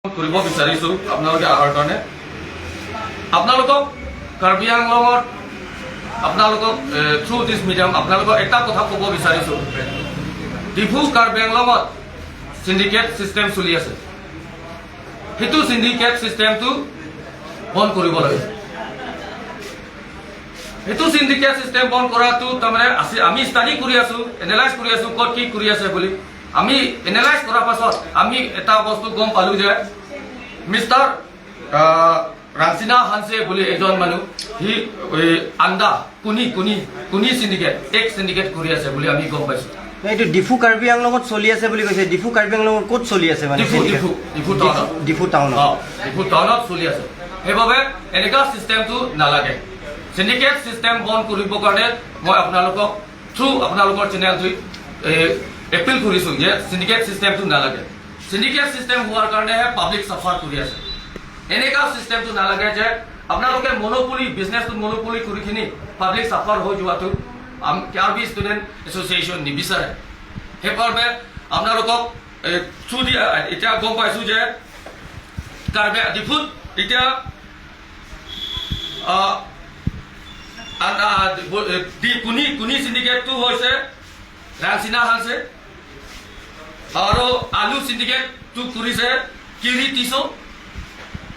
কৰিব বিচাৰিছোঁ আপোনালোকে অহাৰ কাৰণে। আপোনালোকক কাৰ্বি আংলঙত, আপোনালোকক থ্ৰু দিছ মিডিয়াম আপোনালোকক এটা কথা ক'ব বিচাৰিছোঁ। ডিফু, কাৰ্বি আংলঙত চিণ্ডিকেট চিষ্টেম চলি আছে। সেইটো চিণ্ডিকেট চিষ্টেমটো বন্ধ কৰিব লাগে। সেইটো চিণ্ডিকেট চিষ্টেম বন্ধ কৰাটো তাৰমানে আছে। আমি ষ্টাডি কৰি আছো, এনালাইজ কৰি আছো, ক'ত কি কৰি আছে বুলি। আমি এনালাইজ কৰাৰ পাছত আমি এটা বস্তু গম পালো যে মিষ্টাৰ ৰাংচিনা হানছে বুলি এজন মানুহ, সি এই আন্দা কুনি কুনি কুনি চিণ্ডিকেট এক চিণ্ডিকেট কৰি আছে বুলি আমি গম পাইছো। এইটো ডিফু কাৰ্বি আংলঙত চলি আছে বুলি কৈছে। ডিফু কাৰ্বি আংলঙত ক'ত চলি আছে মানে ডিফু। syndicate? Diphu, Diphu টাউনত। ডিফু টাউনত। অ, ডিফু টাউনত চলি আছে। সেইবাবে এনেকুৱা চিষ্টেমটো নালাগে। চিণ্ডিকেট চিষ্টেম বন্ধ কৰিবৰ কাৰণে মই আপোনালোকক থ্ৰু আপোনালোকৰ চেনেলটো এপিল কৰিছো যে চিণ্ডিকেট চিষ্টেমটো নালাগে। চিণ্ডিকেট চিষ্টেম হোৱাৰ কাৰণেহে পাব্লিক চাফাৰ কৰি আছে। এনেকুৱা চিষ্টেমটো নালাগে যে আপোনালোকে মনোপলি, বিজনেছটো মনোপলি কৰি কিনি পাব্লিক চাফাৰ হৈ যোৱাটো কাৰ্বি ষ্টুডেণ্ট এছ'চিয়েশ্যন নিবিচাৰে। সেইবাবে আপোনালোকক থ্ৰু দি এতিয়া গম পাইছো যে কাৰ্বি ডিফুত এতিয়া কুনি কুনি চিণ্ডিকেটটো হৈছে ৰাংচিনা হানছে আৰু আলু চিণ্ডিকেটটো কৰিছে কিৰি টিছো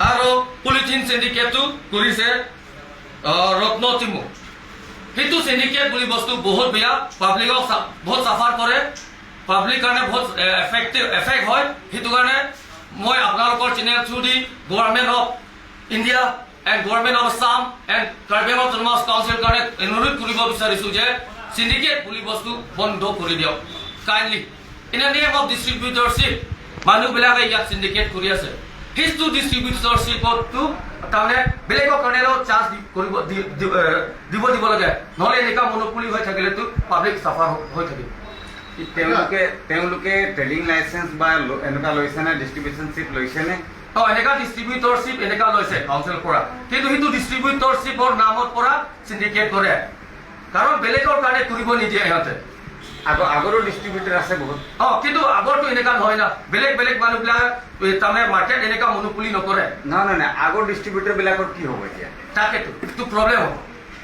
আৰু পলিথিন চিণ্ডিকেটটো কৰিছে ৰত্ন তিমু। সেইটো চিণ্ডিকেট বুলি বস্তু বহুত বেয়া, পাব্লিকক বহুত চাফাৰ কৰে, পাব্লিক কাৰণে বহুত এফেক্টিভ এফেক্ট হয়। সেইটো কাৰণে মই আপোনালোকৰ channel through the Government of India and Government of Assam and Karbi Anglong Autonomous Council কাৰণে অনুৰোধ কৰিব বিচাৰিছো যে চিণ্ডিকেট বুলি বস্তু বন্ধ কৰি দিয়ক kindly. In the name of distributorship মানুহবিলাকে ইয়াত চিণ্ডিকেট কৰি আছে। সেইটো ডিষ্ট্ৰিবিউটৰশ্বিপতো তাৰমানে বেলেগৰ কাৰণেও চাৰ্জ কৰিব দিব দিব লাগে। নহ'লে এনেকুৱা মনোপলি হৈ থাকিলেতো পাব্লিক চাফাৰ হৈ থাকিব। তেওঁলোকে ট্ৰেডিং লাইচেন্স বা এনেকুৱা লৈছে নে, ডিষ্ট্ৰিবিউচনশ্বিপ লৈছে নে? অ, এনেকা ডিষ্ট্ৰিবিউটৰশ্বিপ এনেকা লৈছে কাউন্সিলৰ পৰা, কিন্তু সেইটো ডিষ্ট্ৰিবিউটৰশ্বিপৰ নামত পৰা চিণ্ডিকেট কৰে, কাৰণ বেলেগৰ কাৰণে কৰিব নিদিয়ে ইহঁতে। আগৰো ডিষ্ট্ৰিবিউটৰ আছে বহুত। অ, কিন্তু আগৰটো এনেকা নহয় না। বেলেগ বেলেগ মানুহবিলাক তাৰমানে মাৰ্কেট এনেকা মনোপলি নকৰে। নহয় নহয় নহয়, আগৰ ডিষ্ট্ৰিবিউটৰ বিলাকৰ কি হ'ব এতিয়া? তাকেতো, এইটো প্ৰব্লেম হ'ব।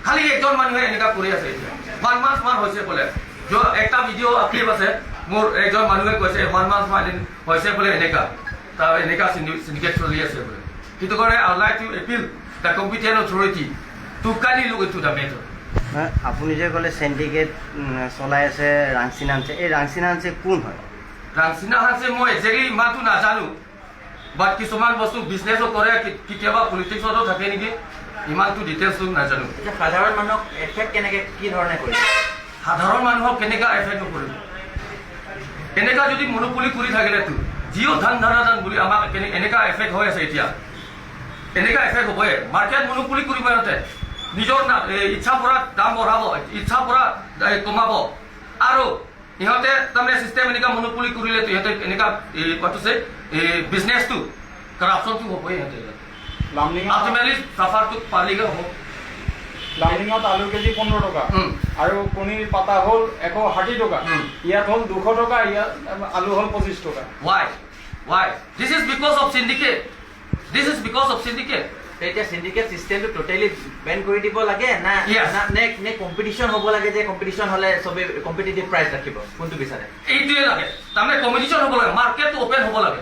খালি একজন মানুহে এনেকা কৰি আছে। এতিয়া ওৱান মান্থ মান হৈছে বোলে। যোৱা এটা ভিডিঅ' ক্লিপ আছে মোৰ, এজন মানুহে কৈছে ওৱান মান্থ মান হৈছে বোলে, এনেকা তাৰ এনেকা চিণ্ডিকেট চলি আছে বোলে। সেইটো কাৰণে I like to appeal the competent authority to kindly look to the matter. নহয়, আপুনি যে ক'লে চেণ্ডিকেট চলাই আছে ৰাংচিনা হানছে, এই ৰাংচিনা হানছে কোন হয়? ৰাংচিনা হানছে মই একজেক্টলি ইমানটো নাজানো, বাট কিছুমান বস্তু বিজনেছো কৰে, কেতিয়াবা পলিটিক্সতো থাকে নেকি, ইমানটো ডিটেইলছটো নাজানো। এতিয়া সাধাৰণ মানুহক এফেক্ট কেনেকে, কি ধৰণে কৰিছে? সাধাৰণ মানুহক কেনেকা এফেক্ট নকৰিব? এনেকা যদি মনোপলি কৰি থাকিলেতো জিঅ' ধান ধানা ধান বুলি আমাক এনেকা এফেক্ট হৈ আছে এতিয়া। এনেকা এফেক্ট হ'বই। মাৰ্কেট মনোপলি কৰিব সিহঁতে, নিজৰ ইচ্ছা পৰা দাম বঢ়াব, ইচ্ছা পৰা কমাব। আৰু ইহঁতে তাৰমানে চিষ্টেম এনেকা মনোপলি কৰিলেতো ইহঁতে এনেকা এই এই বিজনেছটো কৰাপশ্যনটো হ'বই ইহঁতে। লামডিঙত আল্টিমেটলি চাফাৰটো পাব্লিকে হ'ব। লামডিঙত আলু কেজি 15 টকা আৰু কণীৰ পাতা হ'ল 160 টকা। ইয়াত হ'ল 200 টকা, ইয়াত আলু হ'ল 25 টকা। Why? Why? This is because of syndicate. This is because of syndicate. এতিয়া চিণ্ডিকেট চিষ্টেমটো টোটেলি বেন কৰি দিব লাগে না? Yes. না নে কম্পিটিশ্যন হ'ব লাগে, যে কম্পিটিশ্যন হ'লে চবে কম্পিটিটিভ প্ৰাইচ ৰাখিব, কোনটো বিচাৰে? এইটোৱে লাগে। তাৰমানে কম্পিটিশ্যন হ'ব লাগে, মাৰ্কেটটো অপেন হ'ব লাগে,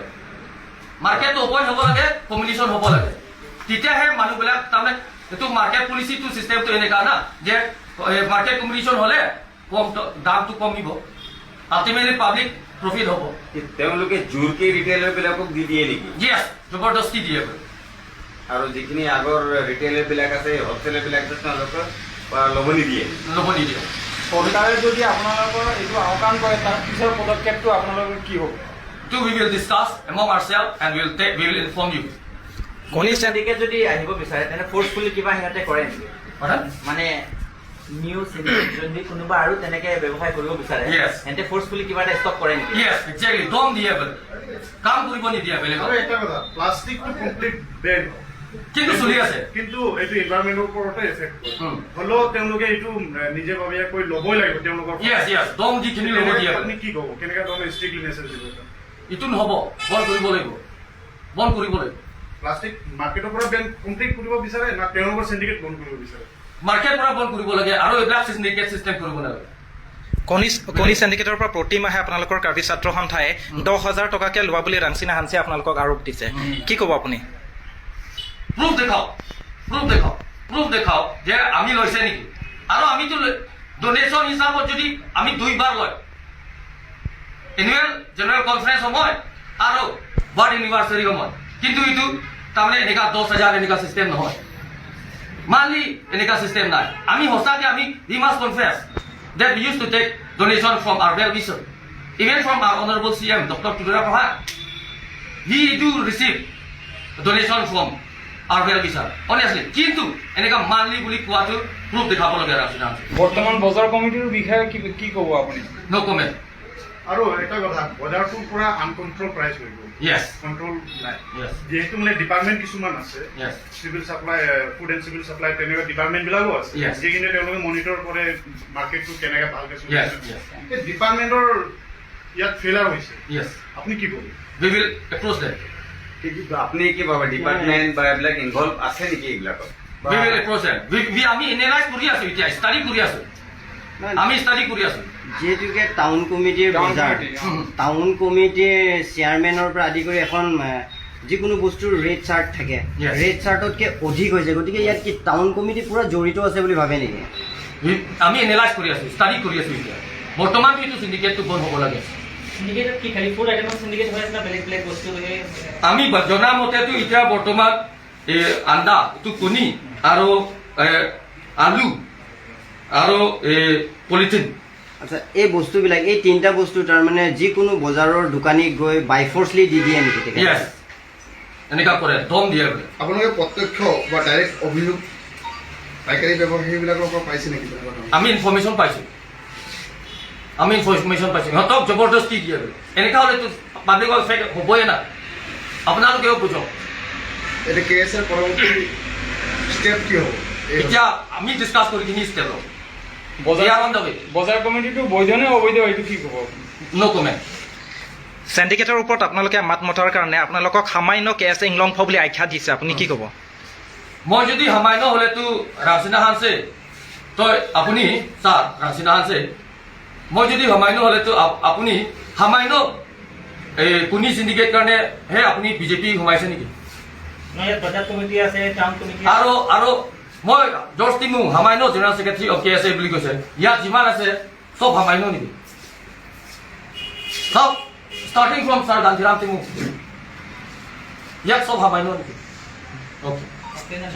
মাৰ্কেটটো অপেন হ'ব লাগে, কম্পিটিশ্যন হ'ব লাগে। তেতিয়াহে মানুহবিলাক তাৰমানে এইটো মাৰ্কেট পলিচিটো চিষ্টেমটো এনেকা না যে মাৰ্কেট কম্পিটিশ্যন হ'লে কম দামটো কমিব, আল্টিমেটলি পাব্লিক প্ৰফিট হ'ব। তেওঁলোকে জোৰকে ৰিটেইলাৰ বিলাকক দি দিয়ে নেকি? য়েছ, জবৰদস্তি দিয়ে। আৰু যিখিনি আগৰ ৰিটেইলাৰ বিলাক আছে, হ'লচেলাৰ বিলাক আছে, তেওঁলোকৰ ল'ব নিদিয়ে? ল'ব নিদিয়ে। চৰকাৰে যদি আপোনালোকৰ এইটো আওকাণ কৰে, তাৰ পিছৰ পদক্ষেপটো আপোনালোকৰ কি হ'ব? To we will discuss among ourselves and we will inform you. Syndicate যদি আহিব বিচাৰে, তেনে ফ'ৰ্চফুলি কিবা সিহঁতে কৰে নেকি? Pardon? মানে নিউ চিণ্ডিকেট যদি কোনোবা আৰু তেনেকে ব্যৱসায় কৰিব বিচাৰে, সিহঁতে ফ'ৰ্চফুলি কিবা এটা ষ্টপ কৰে নেকি? Yes, exactly. দম দিয়ে বোলে, কাম কৰিব নিদিয়ে বেলেগক। আৰু এটা কথা, প্লাষ্টিকটো কমপ্লিট বেন। কিন্তু চলি আছে। কিন্তু এইটো এনভাইৰনমেণ্টৰ ওপৰতে এফেক্ট কৰে। হ'লেও তেওঁলোকে এইটো নিজাববীয়াকৈ ল'বই লাগিব তেওঁলোকৰ। য়েছ, দম যিখিনি ল'ব দিয়ে। আপুনি কি ক'ব, কেনেকুৱা ধৰণৰ ষ্ট্ৰিক্টলি মেছেজ দিব? ইটো নহ'ব, বন্ধ কৰিব লাগিব। বন্ধ কৰিব লাগিব। প্লাষ্টিক মাৰ্কেটৰ পৰা বেন কমপ্লিট কৰিব বিচাৰে না তেওঁলোকৰ চিণ্ডিকেট বন্ধ কৰিব বিচাৰে? মাৰ্কেট পৰা বন্ধ কৰিব লাগে আৰু এইবিলাক চিণ্ডিকেট চিষ্টেম কৰিব নালাগে। কণী চেণ্ডিকেটৰ পৰা প্ৰতি মাহে আপোনালোকৰ কাৰ্বি ছাত্ৰ সন্থাই 10,000 টকাকে লোৱা বুলি ৰাংচিনা হানছে আপোনালোকক আৰোপ দিছে। কি ক'ব আপুনি? প্ৰুফ দেখাওক, প্ৰুফ দেখাওক, প্ৰুফ দেখাওক যে আমি লৈছে নেকি। আৰু আমিতো ডনেশ্যন হিচাপত যদি আমি দুইবাৰ লয়, এনুৱেল জেনেৰেল কনফাৰেন্স সময় আৰু বাৰ্থ এনিভাৰ্চাৰী সময়। কিন্তু এইটো তাৰমানে এনেকুৱা 10,000 এনেকুৱা চিষ্টেম নহয়, মান্থলি এনেকুৱা চিষ্টেম নাই। আমি সঁচাকে আমি we must confess that we used to take donation from our well wisher, even from our honourable CM Doctor Tutura Prasad. We do receive donation from our well wisher, honestly. কিন্তু এনেকুৱা monthly বুলি কোৱাটো proof দেখাব লগীয়া আছে। বৰ্তমান বজাৰ কমিটিৰ বিষয়ে কি কি ক'ব আপুনি? ন' কমেণ্ট। আৰু এটা কথা, বজাৰটোৰ পৰা আনকণ্ট্ৰল প্ৰাইচ হৈ গ'ল। কণ্ট্ৰল নাই। যিহেতু মানে ডিপাৰ্টমেণ্ট কিছুমান আছে, civil supply, food and civil supply, তেনেকুৱা ডিপাৰ্টমেণ্ট বিলাকো আছে, যিখিনি তেওঁলোকে মনিটৰ কৰে মাৰ্কেটটো কেনেকে ভালকে চলি আছে। এই ডিপাৰ্টমেণ্টৰ ইয়াত ফেইলাৰ হৈছে। আপুনি কি ক'ব? We will approach them. কি কি আপুনি কি ভাবে, ডিপাৰ্টমেণ্ট বা এইবিলাক ইনভলভ আছে নেকি এইবিলাকত? We will approach them. We আমি এনালাইজ কৰি আছো, এতিয়া ষ্টাডি কৰি আছো। আমি ষ্টাডি কৰি আছো। যিহেতুকে টাউন কমিটিৰ টাউন বজাৰ, কমিটি, অ। টাউন কমিটিৰ চেয়াৰমেনৰ পৰা আদি কৰি এখন যিকোনো বস্তুৰ ৰেট চাৰ্ট থাকে, ৰেট চাৰ্টতকে অধিক হৈছে। গতিকে ইয়াত কি টাউন কমিটি পুৰা জড়িত আছে বুলি ভাবে নেকি? আমি এনালাইজ কৰি আছো, ষ্টাডি কৰি আছো। এতিয়া বৰ্তমানটো এইটো চিণ্ডিকেটটো বন্ধ হ'ব লাগে। চিণ্ডিকেটত কি খালি ফুড আইটেমৰ চিণ্ডিকেট হৈ আছে না বেলেগ বেলেগ বস্তু এই আমি জনা মতেতো এতিয়া বৰ্তমান এই আণ্ডা, এইটো কণী আৰু আলু আৰু এই পলিথিন। আচ্ছা, এই বস্তুবিলাক, এই তিনিটা বস্তু তাৰমানে যিকোনো বজাৰৰ দোকানীক গৈ বাই ফ'ৰ্চলি দি দিয়ে নেকি তেখেতে? য়েছ, এনেকুৱা কৰে, দম দিয়ে বোলে। আপোনালোকে প্ৰত্যক্ষ বা ডাইৰেক্ট অভিযোগ পাইকাৰী ব্যৱসায়ীবিলাকৰ পৰা পাইছে নেকি তেনেকুৱা ধৰণৰ? আমি ইনফৰ্মেশ্যন পাইছোঁ, আমি ইনফৰ্মেশ্যন পাইছোঁ। সিহঁতক জবৰদস্তি দিয়ে বোলে। এনেকুৱা হ'লেতো পাব্লিকৰ এফেক্ট হ'বই না, আপোনালোকেও বুজক। এতিয়া কে এছ এৰ পৰৱৰ্তী ষ্টেপ কি হ'ব এতিয়া আমি ডিছকাছ কৰি কিনি ষ্টেপ ল'ম। বজাৰ We are on the way. বজাৰ কমিটিটো বৈধ নে অবৈধ, এইটো কি ক'ব আপুনি? ন' কমেণ্ট। চেণ্ডিকেটৰ ওপৰত আপোনালোকে মাত মতাৰ কাৰণে আপোনালোকক সামান্য কে এছ ইংলংফ বুলি আখ্যা দিছে, আপুনি কি ক'ব? মই যদি সামান্য হ'লেতো ৰাচিনা হানছে তই আপুনি ছাৰ, ৰাচিনা হানছে, মই যদি সামান্য হ'লেতো আপুনি সামান্য এই কণী চিণ্ডিকেট কাৰণে হে আপুনি বিজেপি সোমাইছে নেকি? নহয়, ইয়াত বজাৰ কমিটি আছে, টাউন কমিটি। আৰু মই জৰ্জ টিমু সামান্য general secretary of K S A বুলি কৈছে। ইয়াত যিমান আছে চব সামান্য নেকি? চাওক, starting from sir Gandhiram Timu, ইয়াত চব সামান্য নেকি? অ'কে।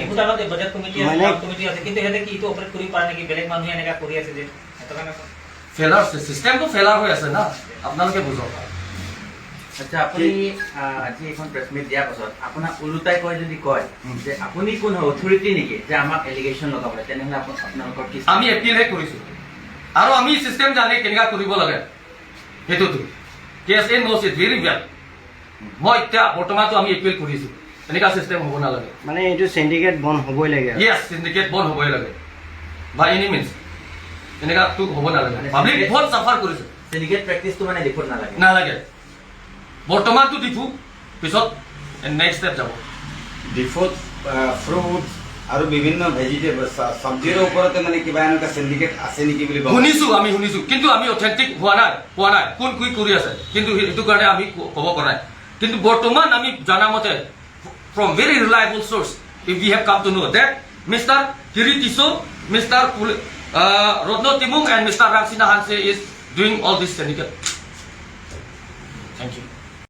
বহুত আগত বজাৰ কমিটি আছে, টাউন কমিটি আছে, কিন্তু সিহঁতে কি এইটো অপাৰেট কৰিব পাৰে নেকি? বেলেগ মানুহে এনেকা কৰি আছে যে, সেইটো কাৰণে। ফেলাৰ চিষ্টেমটো ফেলাৰ হৈ আছে না, আপোনালোকে বুজক। আচ্ছা, আপুনি আজি এইখন প্ৰেছ মিট দিয়াৰ পাছত আপোনাক ওলোটাই কয়, যদি কয় যে আপুনি কোন হয়, অথৰিটি নেকি যে আমাক এলিগেশ্যন লগাবলৈ, তেনেহ'লে আপোনালোকৰ কি? আমি এপিলহে কৰিছোঁ আৰু আমি চিষ্টেম জানে কেনেকুৱা কৰিব লাগে সেইটোতো। KSA knows it very well. মই এতিয়া বৰ্তমানটো আমি এপিল কৰিছোঁ, এনেকুৱা চিষ্টেম হ'ব নালাগে। মানে এইটো চিণ্ডিকেট বন্ধ হ'বই লাগে আৰু। য়েছ, চিণ্ডিকেট বন্ধ হ'বই লাগে বাই এনি মিনছ। এনেকুৱাটো হ'ব নালাগে। পাব্লিক বহুত চাফাৰ কৰিছে। চিণ্ডিকেট প্ৰেক্টিচটো মানে ডিফুত নালাগে। নালাগে। বৰ্তমানটো ডিফু, পিছত নেক্সট ষ্টেপ যাব। ডিফুত ফ্ৰুটছ আৰু বিভিন্ন ভেজিটেবল, চব্জিৰ ওপৰতে মানে কিবা এনেকুৱা চিণ্ডিকেট আছে নেকি বুলি গম শুনিছো, আমি শুনিছো, কিন্তু আমি অথেণ্টিক হোৱা নাই কোন কি কৰি আছে। কিন্তু সেইটো কাৰণে আমি ক'ব পৰা নাই। কিন্তু বৰ্তমান আমি জনা মতে, from very reliable source, if we have come to know that Mister Kiritiso, Mister Rodno Timung and Mister Rangsina Hanse is doing all this syndicate. Thank you.